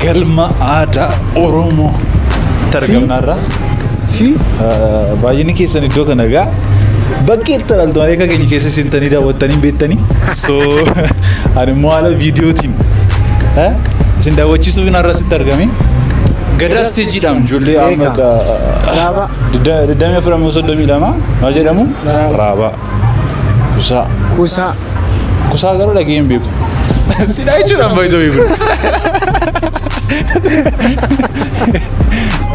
Galma aadaa Oromoo argamnaarra. Fi Baay'inni keessan iddoo kana egaa bakkeetti ilaaltu malee akka keenya keessa seentanii daawwattanii beektanii. So ani immoo haala viidiyootiin isin daawwachiisuuf har'a asitti argame. Gadaa isteejiidhaan ijoollee amma Raabaa. 24 32 maal jedhamu? Raabaa. Raabaa. Kusaa. Kuusaa. Kusaa garuu dhagee hin beeku. Sidhaa jechuudhaan baay'isoo beeku.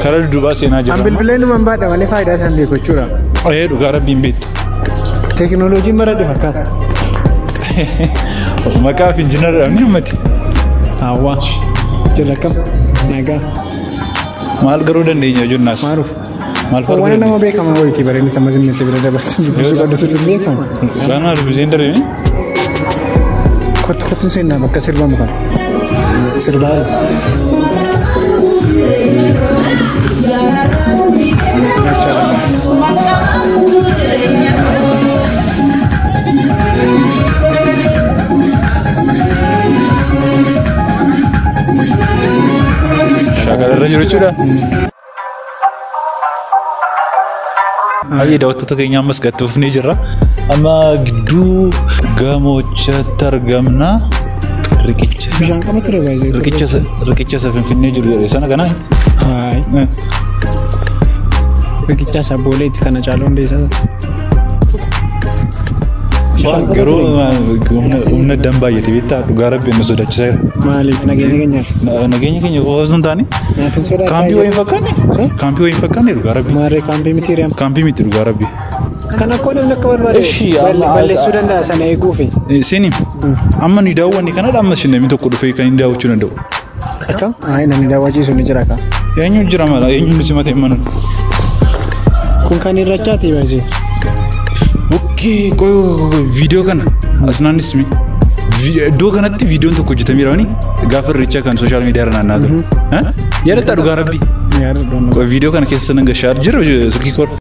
Karaa dudduubaa seenaa An jira. bilbilee numan baadha malee faayidaa isaan beeku jechuudha. Ee dhugaa rabbiin beektu. Teekinooloojiin baradhe fakkaata. Maqaa fi injiinarra ni ummati. Hawwaa. Jirra akkam? Nagaa. Maal garuu dandeenya jennaas. Maaruuf. Maal farguu Waan nama dandeenya? beekamaa wayitii bareenni sama zimmetti bira dabarsu. Dubbisuu qabdu sun beekama. Waan maal dubbisee hin darbeeni? Kottu kottuun seenaa bakka sirbamu kana. Sirbaa. Shaakala irra jiru jechuudha. Baay'ee daawwattoota keenya ammas gadi jirra. Amma gidduu gamoochatti argamna. Riqicha. Bishaan qaba ture baay'ee. Riqicha isa Finfinnee jiru jedhe sana kanaa. Hayi. Riqicha isa booleetti kana caaluu hundeessaa. Garuu humna addaan baay'ate beektaa dhugaa rabbi nu sodaachisaa jira. Maaliif nageenya keenyaaf? Nageenya keenya qofa osoo hin taane Nyaatiin sodaa. kaampii wayii hin fakkaanne? Kaampii wayii hin fakkaanne dhugaa rabbi. Maarree kaampii miti hiriyaam. Kaampii miti dhugaa rabbi. Kan akkoo namni akka barbaade Ishi, amma- balleessuu danda'a sana eeguufi. Sini amma ni daawwanne kanadha amma isin namni tokko dhufee kan inni daawwachuu danda'u. Akkam? Ayi namni daawwachiisu ni jira kaa. Eenyu jira mala eenyu nu simate hin manu. Kun kan irrachaati baay'ee. Okkee qoy viidiyoo kana as naannismi. Iddoo kanatti viidiyoon tokko hojjetameera wani gaafa irreechaa kan sooshaal miidiyaa irra naanna'aa ture. Yaadatta dhugaa rabbi. Yaada Qoy viidiyoo kana keessa nan gashaa jira silkii koora.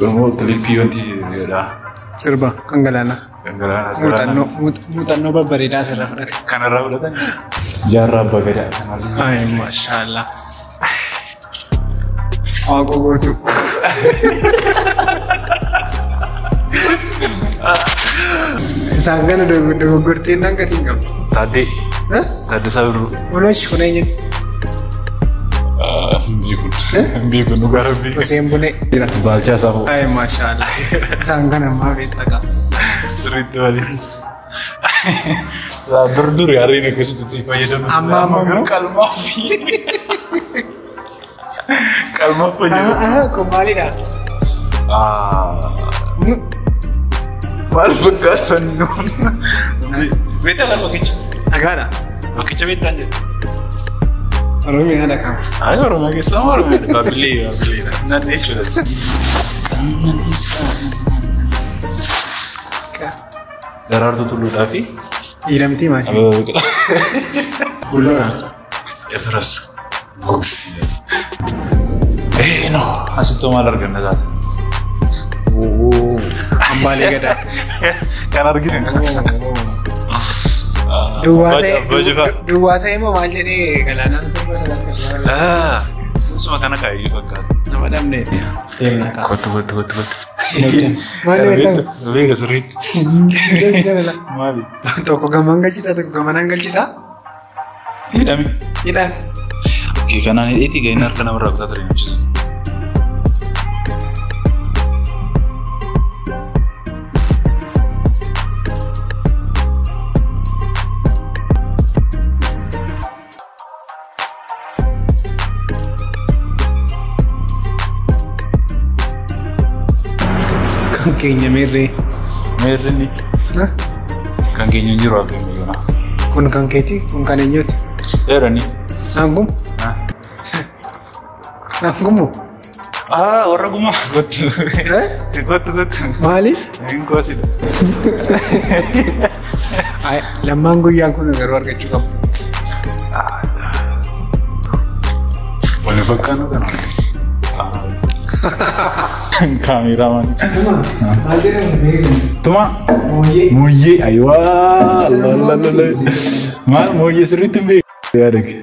Gamoo kilippii wanti jedha. Sirba kan galaanaa. Muuxannoo muuxannoo babbareedaa asirraa fudhate. Kanarraa fudhatan. Jaarraa abbaa gadaa. Ayi maashaallah. Waaqoo gootu. Isaan kana dogoggorteen hangatiin qabdu. Taaddee. Taaddasaa Birruu. Kunuun kun eenyu? Beekun. Beekun dhugaa rabbii. Hussein Bunee. Jira. Baalchaa Saafoo. Ayi maashaallah. Isaan kana ammaa beektaa qaba. Sirriitti malee. Dur dur harreen akkasitti itti fayyadamu. Amma amma garuu qalmaaf qalmaaf fayyadamu. Kun maalidha? Maal fakkaatan nuun? Beektaa lafa bakkicha. Dhagaadha. Bakkicha beektaan jedhu. Oromiyaa dhaqama. Ayi Oromiyaa keessaa Oromiyaa Baabbilee Baabbilee naannoo jechuudha. Daraartuu Tulluudhaa fi Dhiiramtii maashii. Ababaa Biqilaa. Bulloodha. Efiras Gogsi. No, asittoo maal arganna laata? Hambaalee gadaa. Kan arginu. Duwwaa ta'e moo maal jedhee galaanaan sirba sanatti Suma kana kaayyuu fakkaata. Nama dhabne. Deemna kaa. Kottu kottu kottu kottu. Maal beektan? Beeka sirriitti. Maali? Tokko gamaan galchitaa tokko gamanaan galchitaa. Hidhame. Hidhaan. Okey, kanaan hidheetii gaheen harka namarraa kutaa ture namichi sun. Keenya meerree. Meerri kan keenya hin jiru abdii miyyuuna. Kun kan keeti, kun kan eenyuti? Dheerani. Nangum? Nangumu? Ah, warra gumaa. Kottu. Kottu kottu. Maali? Hin koosidha. Ay, lammaan guyyaan kun garuu argachuu qabu. Wal fakkaannu kana. Kaameramaan. Maal jedhamu beekamu? Tuma. Mooyyee. Mooyyee. Ayiwaa. Allah. Maal mooyyee sirriitti hin beeku. Yaada kee.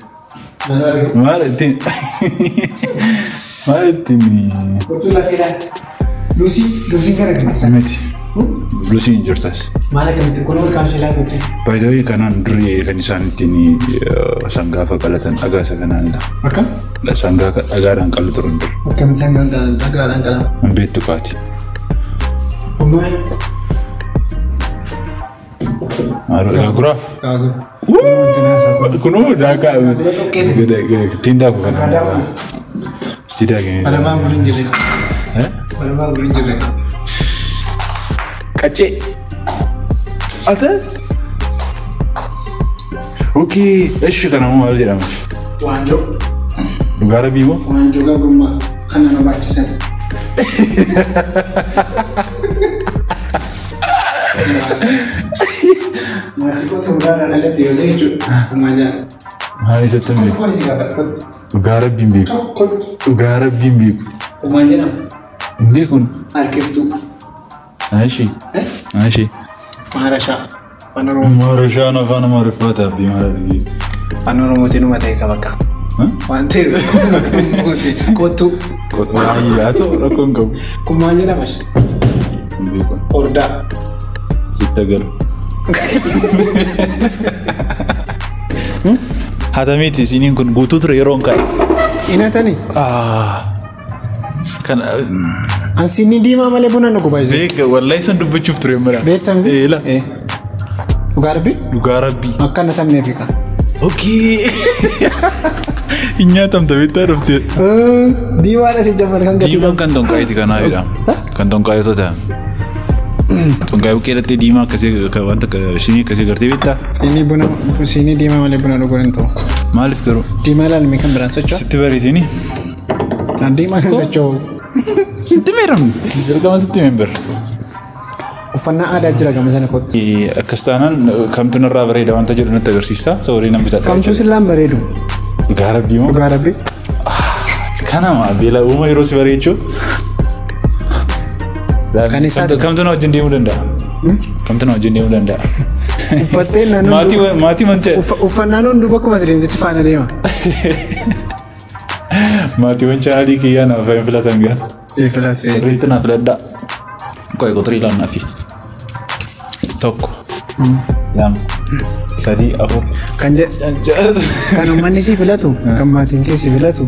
Maal ittiin. Maal ittiin. Kottu lafeedhaan. Luusii, luusiin gara kana. Miti. Luusiin hin jirtas. Maal akkamitti kun ol kaasee ilaaluuti? By the way, kanaan durii kan isaan ittiin sangaa qalatan dhagaa isa kanaanidha. Akkam? Sangaa dhagaadhaan qalu turan dur. Akkamitti sangaan dhagaadhaan qalama? Hin beektu kaati. Maal? Maaloo gaaguraa? Gaagura. Kunoo daakaa ittiin daaku kana. Si daakee. Alamaa gurri hin jirre. Alamaa gurri hin jirre. Qaccee. Ate? Okay, eshi kana moo maal jedhama? Waanjoo. Dhugaa rabbii moo? Waanjoo gabrummaa kan nama baachisan. Maatii koo ta'uudhaan dhalate yoo ta'e jechuudha. Kumaa jaalladha. Maal isatti hin beeku? Tokkoon si gaafadha. Dhugaa rabbii hin beeku. Tokkoon. Dhugaa rabbii hin beeku. Kumaa jedhama. Hin beekuun. Harkiftuu. Ashi. Ashi. Maarashaa. Afaan Oromoo. Maarashaan afaan Amaariffaa taabbii maara biyyi. Afaan Oromootiin uma ta'e qaba akka. Waan ta'eef kottu. Haa ta'u rakkoo hin qabu. Kun maal jedhama? Hin beeku. Hordaa. Sitti agalu. Hatamiiti isiniin kun guutuu ture yeroo hin ka'e. Hinatani? Kan Ansiinni diimaa malee buna nu gubaayise. beeka wallahi san dubbachuuf ture mara. Beektan? Eela. Dhugaa rabbi? Dhugaa rabbii. Akka natamneef ika. Okay. Hin nyaatamta beektaa dhufte. Diimaan asii jammar kan gatii. Diimaan kan tonqaayiiti kanaafidha. Kan tonqaayitoo ta'an. Tonqaayi buqqee diimaa akkasii wanta shinii akkasii gartee beektaa? Siinii buna siinii diimaa malee buna dhuguun hin ta'u. Maaliif garuu? Diimaa ilaalme kan biraan socho'a. Sitti bareetini? Kan diimaa kan socho'u. Sitti meeramne? Jalqaba sitti meember. Uffannaa aadaa jira gama sana kottu. Akkas taanaan kamtu narraa bareeda wanta jedhu natti agarsiisa. Soorii nan bitadha. Kamtu sillaan bareedu. Dhugaa rabbii moo? Dhugaa rabbi. Kanama beela uuma yeroo si bareechuu. Kan isaa- Kamtu na wajjin deemuu danda'a? Kamtu na wajjin deemuu danda'a? Uffattee naannoo. Maatii maatii mancha Uffannaan hunduu bakkuma deemte si faana deema. maatiiwwan chaanaalii kiyyaa naaf hin filatan gaa. Filate. Sirriitti naaf filadhaa. Qoy quxurii laannaa fi 1 2 3 4 Kan jedhu kan uummanni si filatu kan maatiin kee si filatu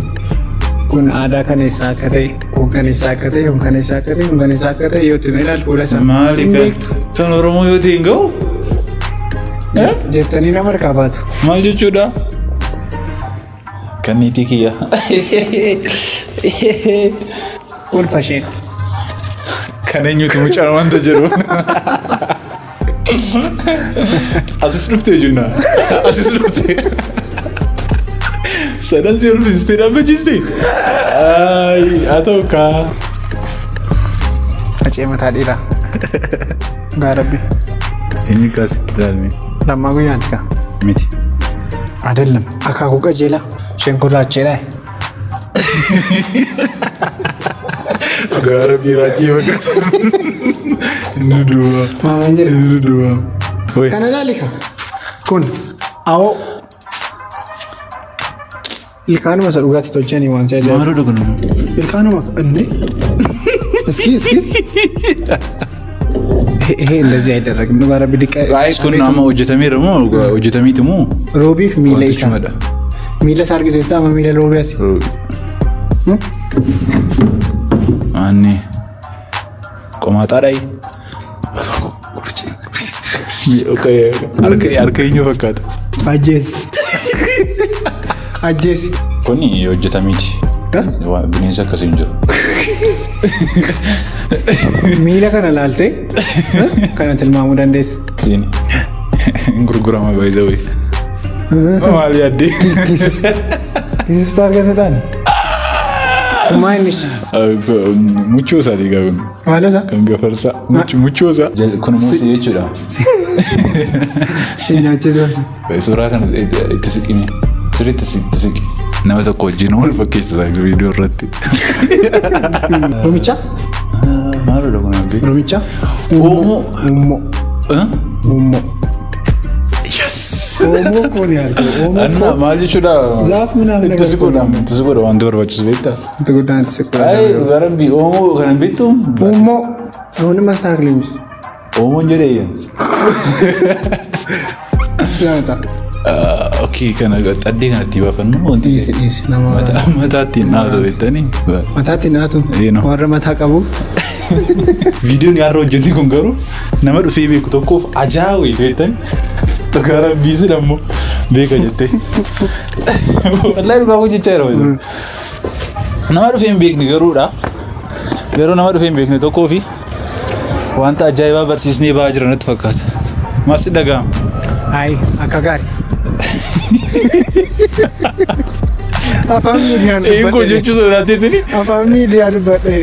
kun aadaa kan eessaa akka ta'e kun kan eessaa akka ta'e kun kan eessaa akka ta'e kun kan eessaa akka ta'e yoo itti ilaalu fuula isaa. Maali Hin kan beektu. kan Oromoo yoo ta'e hin ga'u? Jettanii nama harkaa baatu. Maal jechuudha? Kan niitii kiyya. Ulfa isheen. Kan eenyutu mucaan wanta jedhu. Asis dhuftee jenna. Asis dhuftee. Sadan si ulfistee dhaabbachiiste. Haa ta'u kaa. Facee mataa dhiiraa. Dhugaa rabbi. Eenyu kaase ilaalme Lammaa guyyaati kaa. miti. Adellam. Akaakuu qajeelaa. Isheen gurraacheedha. Dhugaa rabbii raajii fakkaata. Inni duwwaa. Maamaan jedhu. Inni duwwaa. Oi. Kana ilaali kaa. Kun awoo. Ilkaanuma isa dhugaatti tolchanii waan si'a ajaa'ibu. Maaloo dhugu nama? Ilkaanuma inni. እስኪ እስኪ ይሄ እንደዚህ አይደረግም። dhugaa rabbi diqqa. Kun nama hojjetameera moo hojjetameeti moo? Roobiif miila isaa. Wantichumadha. Miila isaa argiteetta amma miila roobiyaati. Anni qomaxaadha. Harka eenyu fakkaata? Ajjeesi. Ajjeesi. Kuni hojjetameeti. Bineensa akkasii hin jiru. Miila kana laaltee kana tilmaamuu dandeessa. Gurgurama by the way. Maal yaaddee? Kiisista argate taane. Kumaa innis. Muchoo isaatii qabu. Maal isaa? Kan gafarsaa. Muchoo isaa. Kun immoo si jechuudha. Si nyaachisuu. Suuraa kana itti siqime. Sirriitti itti siqi. Nama tokko wajjin wal fakkeessisaa viidiyoo irratti. Rumicha? Maalidha kun abbi? Rumicha? Oomoo. Uummoo. Uummoo. Yes! Oomoo kun yaadde. Oomoo. Anna maal jechuudha? Zaaf ምናምን Itti siquudha. Itti siquudha wanti barbaachisu beektaa? Wanti guddaan itti siquudha. Ayi dhugaa rabbi oomoo kana beektu? Uummoo. አሁንም አስተካክል እንጂ Oomoon jedhee. ያመጣ Okay, kana xaddee kanatti baafannu wanti dhiisi dhiisi nama mataatti naatu beektanii. mataatti naatu Eeno. warra mataa qabu. Viidiyoon yaarra hojjenni kun garuu nama dhufee beeku tokkoof ajaa'u beektanii. Dhugaa rabbii si dammoo beeka jettee. Wallaahi dhugaa kun jechaa jira. Nama dhufee hin beekne garuudha. Garuu nama dhufee hin beekne tokkoo fi wanta ajaa'ibaa barsiisnee ba'aa jira natti fakkaata. Maal si dhaga'ama? Ayi akka gaarii. Afaan miidiyaan Eeguu dubbadhe. jechuu sodaateetini. Afaan miidiyaa dubbadhe.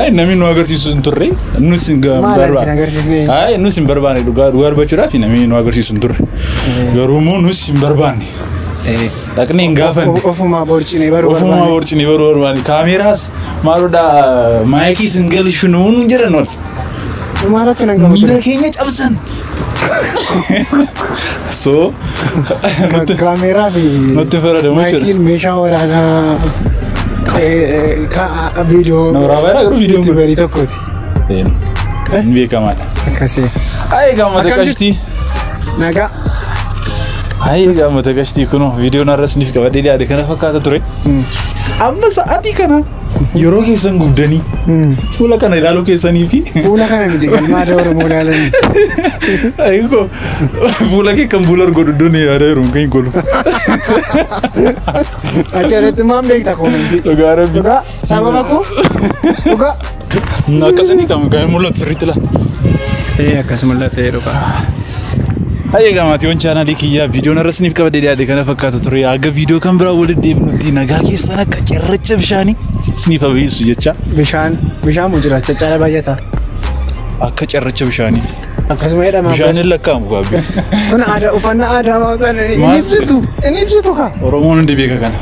Ay, namni nu agarsiisu hin turre. Nus hin Maal isin agarsiisne? Ay, nus hin barbaanne dhugaa dhugaa dubbachuudhaaf namni nu agarsiisu hin turre. Garuu immoo nus hin barbaanne. Dhaqnee hin gaafanne. Ofumaa borcinee baruu Ofumaa barbaanne. borcinee baruu barbaanne. Kaameraas maalodha maayikiis hin galchu nuun jedhan ol. Maal akka nan qabu Miira ture? keenya cabsan. So Kaameraa fi nutti fayyadamu jechuudha. maayikiin meeshaa waraanaa viidiyoo Nama waraabaa garuu viidiyoon kun. yuutuubarii tokkooti. Inni beekamaadha. Akkasii. Ay gammata Akkam qashtii. Nagaa. Ay gammata qashtii kunoo viidiyoon har'as niif qabadhee dhiyaate kana fakkaata ture. Amma sa'aatii kana yeroo keessan gubdanii fuula kana ilaaluu keessanii fi Fuula kana miti galma aadaa Oromoo ilaalanii. Ayiko fuula kee kan fuula argu dudduun yaada yeroo kan hin golu. Achirratti maal beekta koomentii? Dhugaa rabbi. Dhugaa sababa koo dhugaa. Akkasanii kan kan mul'atu sirriitti laa. Akkas mul'atee dhugaa. Hayyee gaamaatiiwwan chaanaalii kiyyaa viidiyoon har'as niif qabadhee dhiyaate kana fakkaata ture. Aga viidiyoo kan biraa walitti deebinutti nagaa keessan akka cirracha bishaanii isiniif habayyisu jecha. Bishaan bishaan mu jira caccala baay'ata. Akka cirracha bishaanii. Akkasuma jedhama. Bishaan hin lakkaa'amu gaabbii. Kun aadaa uffannaa aadaa kana hin Maal? ibsitu hin ibsitu kaa. Oromoon hundi beeka kana.